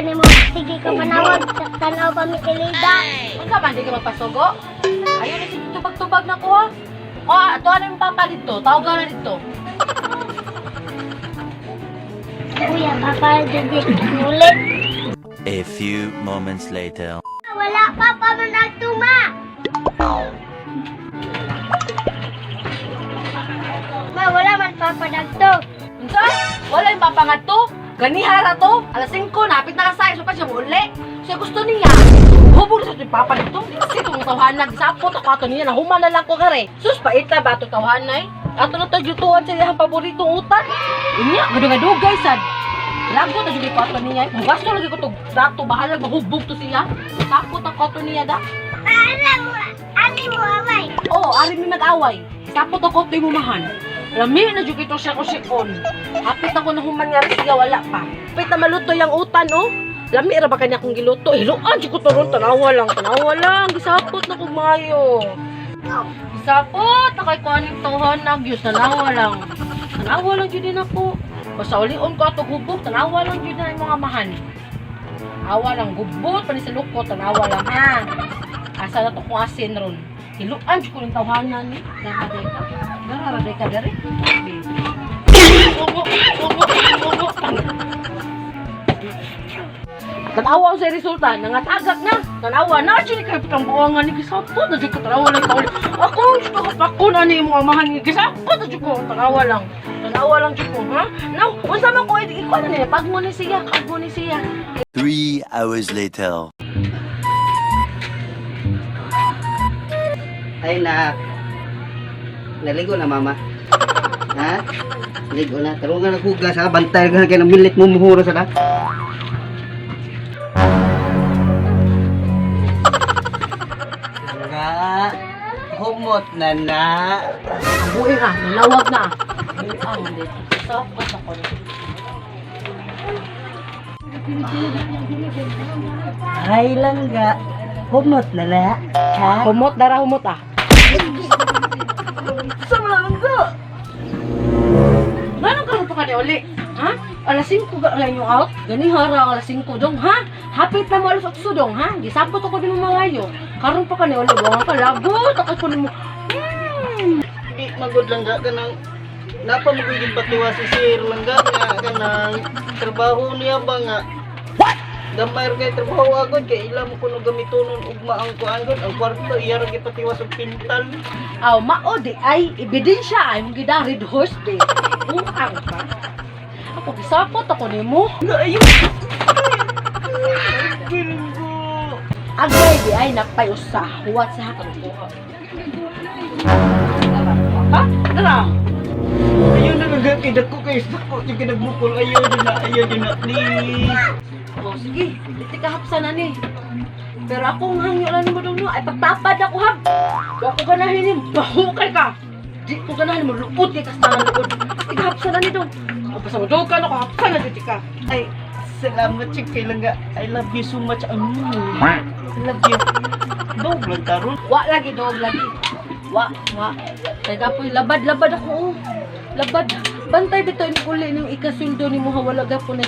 Kuya nimo, sige ka manawag, tanaw pa mi kilida. Unsa man, di ka magpasugo? Ayun na si tubag-tubag na ko ha. O, ato ano yung papa dito? Tawag na dito. Kuya, papa dito ulit. A few moments later. Wala pa pa man nagtuma. Ma, wala man papa nagto. Unsa? Wala yung papa nga to. Ganihara to. Alas 5, napit na kasay. So pa siya muli. So gusto niya. Hubog na sa ito yung papa dito. Kasi itong tawhanan. Sapot ako ato niya. Nahuman na lang ko kare. Sus, paita ba ito tawhanay? Ato na ito jutuan sa iyang paboritong utan. Inya, gadugay sad. Lago na jud ko ato niya. Bugasto lagi ko to dato bahalag mahubog to siya. Sapot ako ato niya da. Alam mo, ali mo away. Oo, ari mi mag-away. Sapot ako to'y mumahan. Lami na jud ito siya ko sikon. Hapit ako na human nga rin siya wala pa. Hapit na maluto yung utan oh. Lami ra ba kanya kung giluto? Hiluan jud ko to ron tanawa lang, tanawa lang. Gisapot na ko maayo. Gisapot na kay kuaning tawhan na gyud tanawa lang. Tanawa lang jud din ako. Basta ulion ko ato hubog, tanawa lang jud na yung mga mahan. Awa lang gubot pa ni sa lukot, tanawa lang ha. Asa na to kung asin ron. Hiluan jud ko ning tawhanan ni. Dara ka. Dara ra ka dere. Ugo, ugo, ugo. Tanawa sa resulta, nangatagak na. Tanawa na jud ni kay pitang buangan ni gisapot na jud ko tanawa lang kauli. Ako jud ko pakon ani imong amahan ni gisapot na jud ko tanawa lang. Tanawa lang jud ko, ha? Now, unsa man ko ikuan na niya pagmo ni siya, pagmo ni siya. 3 hours later. Ay, nak. Naligo na, mama. Ha? Naligo na. Tarungan ang hugas, ha? Bantay ka kaya milit mo muhuro sa na. Nga. Humot na na. Buhi ah, nalawag na. Buang dito. Sapot ako. Ay, langga. Humot na na. Ha? Humot dara humot ah. Sa mga langga. Ganun ka pa ka ni uli? Ha? Alas 5 ga lang yung out? Gani hara alas 5 dong, ha? Hapit na mo alas 8 dong, ha? Gisapot ako din mo mangayo. Karon pa ka ni uli, buang ka lagot ako ko nimo. Di magod langga ka ng napa magiging batiwa si sir langga nga kanang trabaho niya ba nga what gamay ra kay trabaho agad kay ila mo kuno gamitonon ugma ang kuan gud ang kwarto iya ra gipatiwas og pintal. Aw, mao di ay ebidensya ay mong gida red horse di. Buang ka. Ako gisapot ako nimo. Ayo. Bilbo. Agay di ay napay usa. Huwat sa hakang kuha. Dara, ha? Dara. Ayo na langga kay dako kay dako yung kinagbukol ayo na please. Oh, sige, iti ka hapsa na ni. Pero ako ang hangyo lang nimo dong no, ay pagtapad ako hap. Wa ko ganahin ni bahukay ka. Di ko ganahin mo luod kay kastanan luod. Iti ka hapsa na ni dong. O basta mo dong ka na ko hapsa na jud ka. Ay, salamat chick kay langga. I love you so much. I love you. Dog lang karon. Wa lagi dog lagi. Wa, wa. Kay kapoy labad-labad ako oh. Labad. Bantay bitaw ni uli ning ikasuldo nimo ha wala gapon na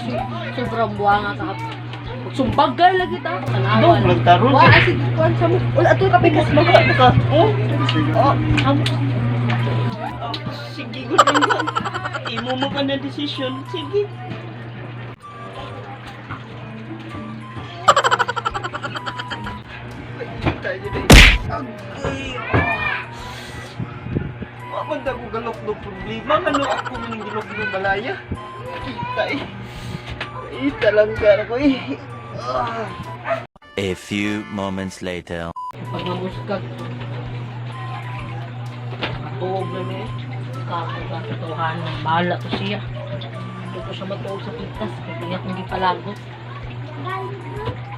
sobrang buwanga ka. Sumbagay lagi ta. Tanawa. Dog lang karon. Wa sige kuan sa mo. Wala ato ka pikas Magkano ka? Oh. Oh, amo. Oh, sige, good lang. Imo mo ka na decision. Sige. Agay. Wa man ta ko galok do problema ngano ako man ning gilok do balaya. Kita eh. Kita lang ka ko eh. Ah. A few moments later. Pagmamuskag. Matuog na ni. Kako ka katotohanan. Bahala to siya. Hindi ko siya matuog sa pitas. Kaya akong gipalagot.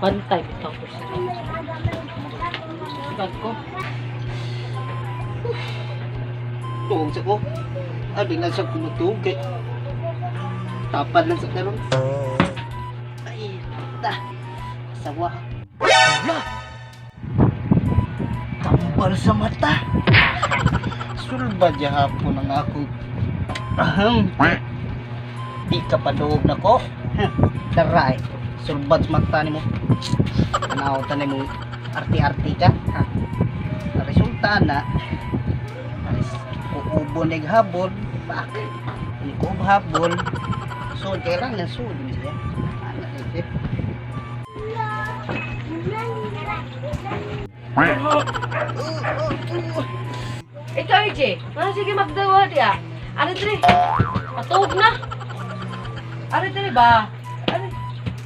Bantay bitaw ko siya. Muskag ko. Tuog sa ko. Ah, di lang siya kumutuog kay. Tapad lang sa karon. Ay, ta. Sawa. Hala! Tambal sa mata. Sulba di hapon ang ako. Aham. Di ka paduog na ko. Huh, Daray. Sulbad sa mata nimo. Tanaw tanay mo arti-arti ka. Ha? Ang resulta na aris kuubo nig habol, bak. Ni kuub habol. So kailangan sud ni siya. Ana siya. Ikaw, AJ, ano sige magdawa diya? Ano dre? Patuog na. Ano dre ba? Ano?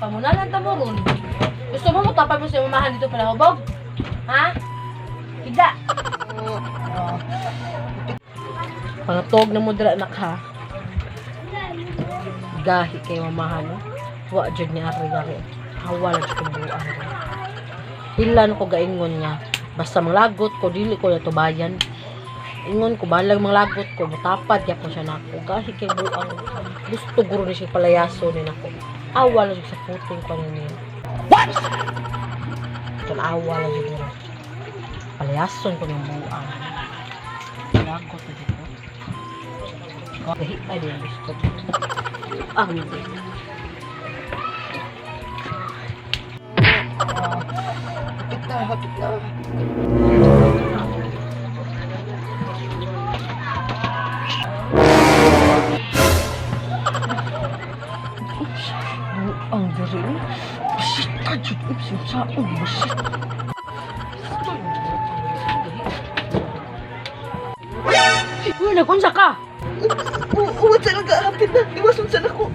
Pamunalan ta mo ron. Gusto mo mutapay mo sa mamahan dito pala hubog? Ha? Hida. Pangatog na mo dira anak ha. Gahi kay mamahan no. Wa jud ni ari gari. Hawa lang jud kong buang. Hilan ko gaingon nga. Basta manglagot ko dili ko natubayan. Ingon ko balag manglagot ko mutapad gyapon siya nako. Gahi kay buang. Gusto guro ni siya palayaso ni nako. Awa lang jud sa puting ko ni niya. What? Awa lang jud niya. Palayason ko ng buang. Lagot na jud ko. Gahi pa din gusto ko. Ah, hindi. Hapit na, hapit na. Buang diri. Bisita jud unsa bisita. Uy, nagunsa ka? Uwat sa lang ka, hapit na. Iwason sa nako.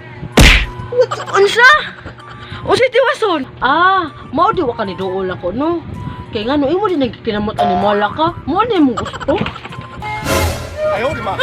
Uwat sa... Unsa? Unsa tiwason? Ah, mao di wa ka ni duol ako no. Kay ngano imo din nagkinamot ani mola ka? Mo ni mo gusto. 哎呦我的妈！